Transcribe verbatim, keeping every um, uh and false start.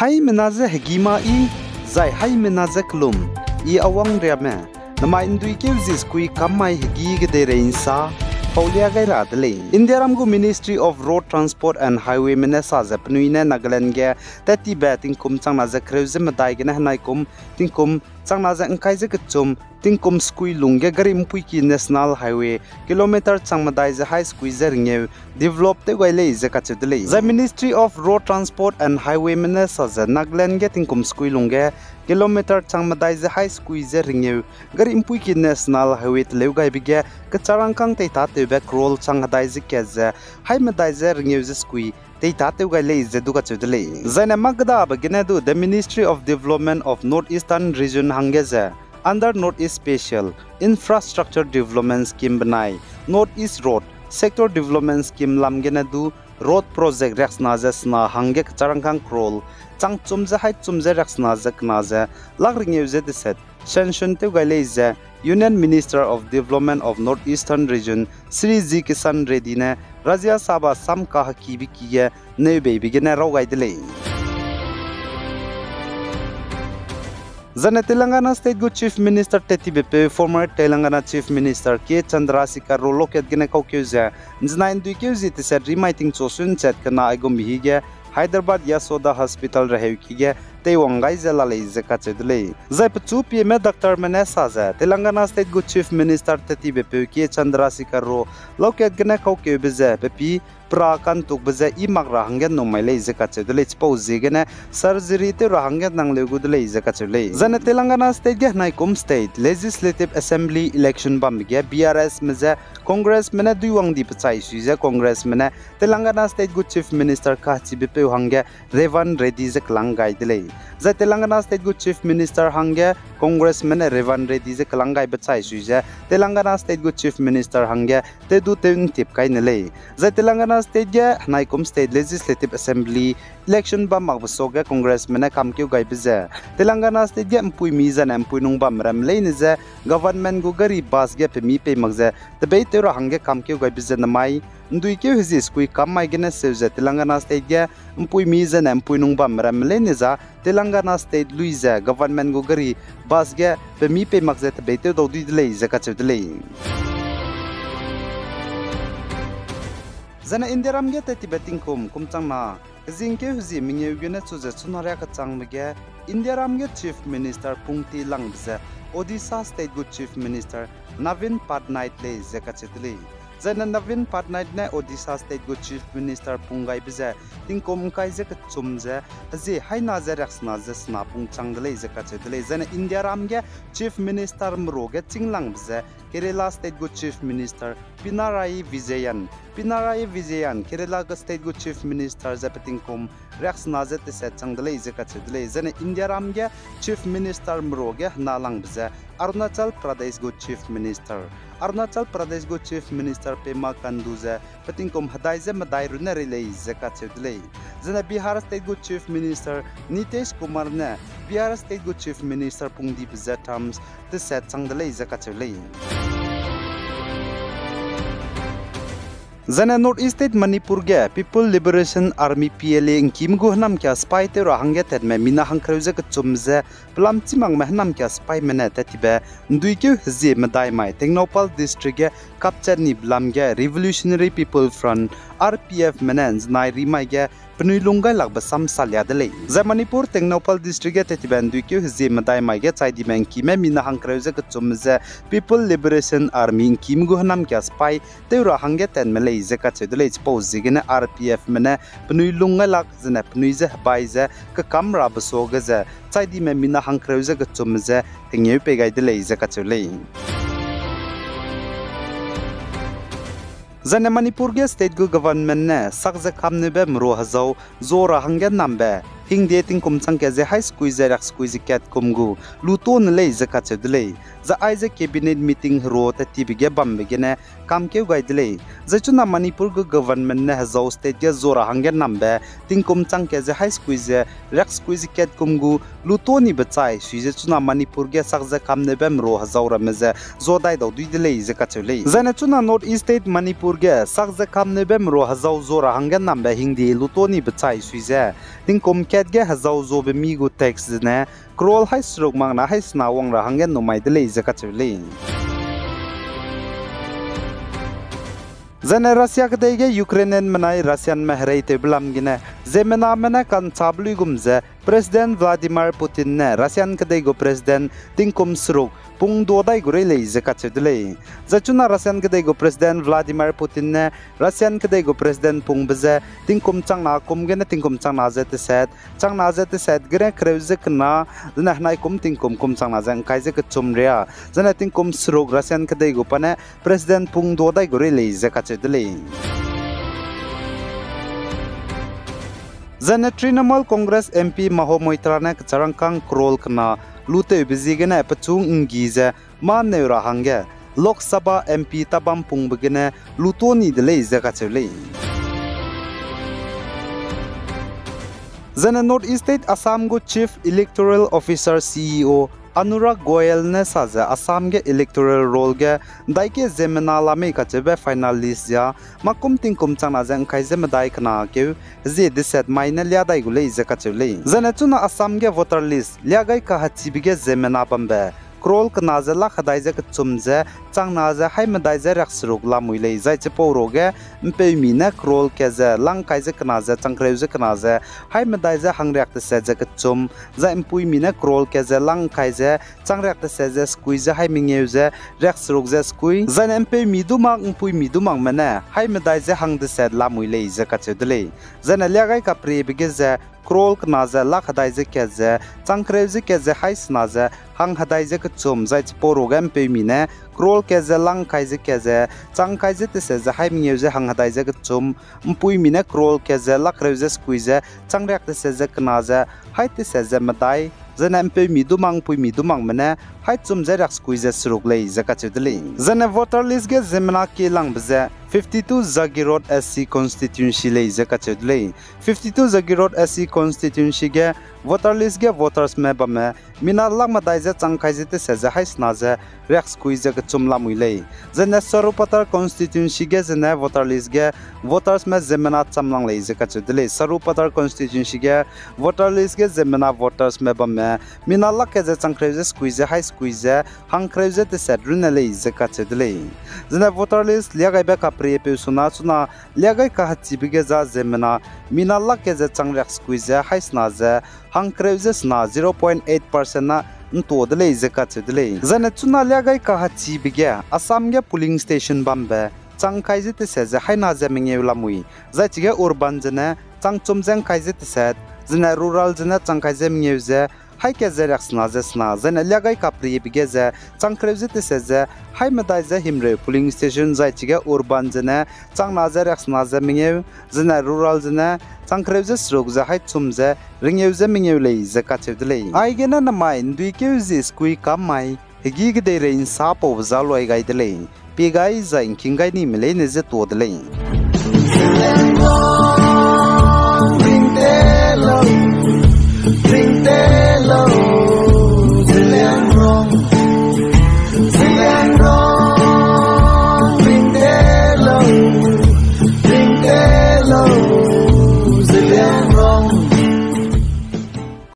Haimena ze hegî ma i, zai haimena ze kelum, i awang riame, namai ’nduikeu zie sekui kam mai hegî kedeirei ’nsa paulia gai ra de lei. Indiaram gu Ministry of Road Transport and Highwayme ne sa ze penui ne Nagaland ge tat tibe tingkum changna ze kereu ze medai gene henai kum tingkum changna ze ’ngkai ze kechum tingkum sekui lungge gari ’mpuiki National Highway kilometer chang medai ze hai sekui ze rengeu develop tew gai lei ze kacheu de lei. Zai Ministry of Road Transport and Highwayme ne sa ze Nagaland ge tingkum sekui lungge kilometer chang medai ze hai sekui ze rengeu gari ’mpuiki National Highway teleu gaibe ge kecharangkâng teitâtewbe crore chang hedai ze kat ze hai medai ze rengeu ze sekui teitâtew gai lei ze du kacheu de lei. Zaine mâ kedabe gene du the Ministry of Development of North Eastern Region hangge ze under North East Special Infrastructure Development Scheme benai North East Road Sector Development Scheme lam gene du road project riaksena ze sena hangge kecharangkâng crore changchum ze haichum ze riaksena ze kena ze lak rengeu ze deset sanction tew gai lei ze Union Minister of Development of North Eastern Region Shri G Kishan Reddy ne Rajya Sabha sam kahekibe ki ge neubeibe gene raw gai de lei. Zaine Telangana State gu Chief Minister tat tibe peu former Telangana Chief Minister K Chandrasekhar Rao lokat gene kaukeu ze, ’nzenai ’nduikeu zie teset rimai tingchu sunchat kena aigumbe hige Hyderabad Yashoda Hospital reheuki ge teiwang gai ze la lei ze kacheu de lei. Zai pechu pieme doctorme ne sa ze, Telangana State gu Chief Minister tat tibe peu K Chandrasekhar Rao lokat gene kaukeube ze, pe pi pera kantukbe ze i mak ra hangge ’nnum mai lei ze kacheu de lei, chipau ziegene surgery tew ra hangge nangleu gu de lei ze kacheu lei. Zaine Telangana State ge henai kum State Legislative Assembly election bambe ge B R Sme ze Congressme ne duiwang di pechai sui ze Congressme ne Telangana State gu Chief Minister kachibe peu hangge Revanth Reddy ze kelang gai de lei. Zai Telangana State gu Chief Minister hangge Congressme ne Revanth Reddy ze kelang gaibe chai sui ze Telangana State gu Chief Minister hangge tew du tew ’ntip kai ne lei. Zai Telangana State ge henai kum State Legislative Assembly election bam makbe suage Congressme ne kamkeu gaibe ze Telangana State ge ’mpuimi zaine ’mpuinung bam ramme leine ze government gu gari bus ge pemi pei mak ze tebeitew ra hangge kamkeu gaibe ze namai ’nduikeu hezie sekui kam mai gene seu ze Telangana State ge ’mpuimi zaine ’mpuinung bam ramme leine za Telangana State lui ze government gu gari bus ge pemi pei mak ze tebeitew dau dui de lei ze kacheu de lei. Zaine Indiaram ge tat tibe tingkum kum changna kezingkeu hezie mengeu gene chu ze chuna riâ kechangbe ge Indiaram ge Chief Minister pungti langbe ze Odisha State gu Chief Minister Naveen Patnaik lei ze kacheu de lei. Zaine Naveen Patnaik ne Odisha State gu Chief Minister pung gaibe ze tingkum ’ngkai ze kechum ze hezie haina ze riaksena ze sena pung chang de lei ze kacheu de lei. Zaine Indiaram ge Chief Minister merua ge chînglangbe ze Kerala State gu Chief Minister Pinarayi Vijayan, Pinarayi Vijayan Kerala gu State gu Chief Minister ze pe tingkum riaksena ze teset chang de lei ze kacheu de lei. Zaine Indiaram ge Chief Minister merua ge hena langbe ze Arunachal Pradesh gu Chief Minister, Arunachal Pradesh gu Chief Minister Pema Khandu ze pe tingkum hedai ze medai runne rei lei ze kacheu de lei. Zaine Bihar State gu Chief Minister Nitish Kumar ne Bihar State gu Chief Minister pungdibe ze terms teset chang de lei ze kacheu lei. Zaine North East State Manipur ge People Liberation Army, P L A ’ngkime gu hênamkia sipai tew ra hangge tatme mina hangkereu ze kechum ze pelam chimakme hênamkia sipaime ne tat tibe ’nduikeu hezie medai mai Tengnoupal District ge kapchat nibe lam ge Revolutionary People Front, R P Fme ne ’nzenai rimai ge penui lung gailakbe sam salia de lei. Zai Manipur Tengnoupal District ge tat tibe ’nduikeu hezie medai mai ge chai dime ’ngkime mina hangkereu ze kechum ze People Liberation Army ’ngkime gu hênamkia sipai tew ra hangge tatme lei ze kacheu de lei. Chipau ziegene R P Fme ne penui lung gailak zene penui ze hebai ze kekam rabe suage ze chai dime mina hangkereu ze kechum ze hengeu pei gai de lei ze kacheu lei. Zaine Manipur ge state gu government ne sak ze kamneube merua hezau zua ra hangge nambe hingde tingkum changkat ze hai sekui ze riak sekui ze kat kum gu luto ne lei ze kacheu de lei. Zai aize cabinet meeting herua tat tibe ge bambe gene kamkeu gai de lei. Zai chuna Manipur gu government ne hezau state ge zua ra hangge nambe tingkum changkat ze hai sekui ze riak sekui ze kat kum gu luto nibe chai sui ze chuna Manipur ge sak ze kamneube merua hezau ramme ze zua dai dau dui de lei ze kacheu lei. Zaine chuna North East State Manipur ge sak ze kamneube merua hezau zua ra hangge nambe hingde luto nibe chai sui ze tingkum ge hezau zobe mi gu tax zene crore hai seruk makna hai sena wang ra hangge numai de lei ze kacheu lei. Zaine Russia kedei ge Ukrainian menai Russianme hereitewbe lam gene ziemmename ne ka'nchâbe luigum ze President Vladimir Putin ne Russian kedei gu President tingkum seruk pungdua dai gu rei lei ze kacheu de lei. Zai chuna Russian kedei gu President Vladimir Putin ne Russian kedei gu President pungbe ze tingkum changna kum gene tingkum changna ze tesat, changna ze tesat gene kereu ze kena, zene henai kum tingkum kum changna ze ngkai ze kechum ria, zene tingkum seruk Russian kedei gu pa ne President pungdua dai gu rei lei ze kacheu de lei. Zene Trinamool Congress MP Maho Moitra ne kecharangkâng crore kena lutewbe ziegene pechu nggi ze mâ neu ra hangge Lok Sabha MP tabam pungbe gene lutua ni de lei ze kacheu lei. Zene North East State Assam gu Chief Electoral Officer, CEO Anurag Goel ne sa ze Assam ge electoral roll ge ndaike ziemmena la mei kacheube final list ze mâ kum tingkum changna ze ngkai ze medai kena keu hezie deset mai ne liâ dai gu lei ze kacheu lei. Zene chuna Assam ge voter list liâ gai kahechibe ge ziemmena bambe crore kena ze lak hedai ze kechum ze changna ze hai medai ze riakseruk lamui lei, zai chipau ruage mpeumi ne crore kat ze lang kai ze kena ze changkereu ze kena ze hai medai ze hangriak deset ze kechum, zai mpuimi ne crore kat ze lang kai ze changriak deset ze sekui ze hai mengeu ze riakseruk ze sekui, zaine mpeumi du mak mpuimi du makme ne hai medai ze hang deset lamui lei ze kacheu de lei. Zaine liâ gai kapriebe ge ze crore kena ze lak hedai ze kat ze changkereu ze kat ze hai sena ze hang hedai ze kechum, zai chipau ruage mpeumi ne crore kat ze lang kai ze kat ze chang kai ze deset ze hai mengeu ze hang hedai ze kechum, mpuimi ne crore kat ze lak kereu ze sekui ze changriak deset ze kena ze hai deset ze medai, zaine mpeumi du mak mpuimi du makme ne hai chum ze riaksekui ze seruk lei ze kacheu de lei. Zaine voter list ge ziemmena kielangbe ze fifty-two Jagiroad S C constituency lei ze kacheu de lei. Fifty-two Jagiroad S C constituency ge voter list ge votersme bamme mina lak medai ze chang kai ze deset ze hai sena ze riaksekui ze kechum lamui lei. Zaine Sarupathar constituency ge zene voter list ge votersme ziemmena chamlang lei ze kacheu de lei. Sarupathar constituency ge voter list ge ziemmena votersme bamme mina lak kat ze changkereu ze sekui ze hai sekui ze hangkereu ze deset runne lei ze kacheu de lei. Zene voter list liâ gaibe kapriepeu suna chuna liâ gai kahechibe ge za ziemmena mina lak kat ze changriak sekui ze hai sena ze hangkereu ze sena zero point eight percent na ntua de lei ze kacheu de lei. Zaine chuna liâ gai kahechibe ge Assam ge polling station bambe chang kai ze deset ze hai na ze mengeu lamui, zai chige urban zene chang chum ze ngkai ze deset, zene rural zene chang kai ze mengeu ze hai kat ze riak sena ze sena, zaine liâ gai kapriebe ge ze changkereu ze deset ze hai medai ze himreu polling station, zai chige urban zene changna ze riak sena ze mengeu, zene rural zene changkereu ze seruk ze hai chum ze ringeu ze mengeu lei ze kacheu de lei. Aigene namai nduikeu zie sekui kam mai hegî kedeirei nsa paube za luai gai de lei. Pie gai zai ngking gai nime leine ze tuâ de lei.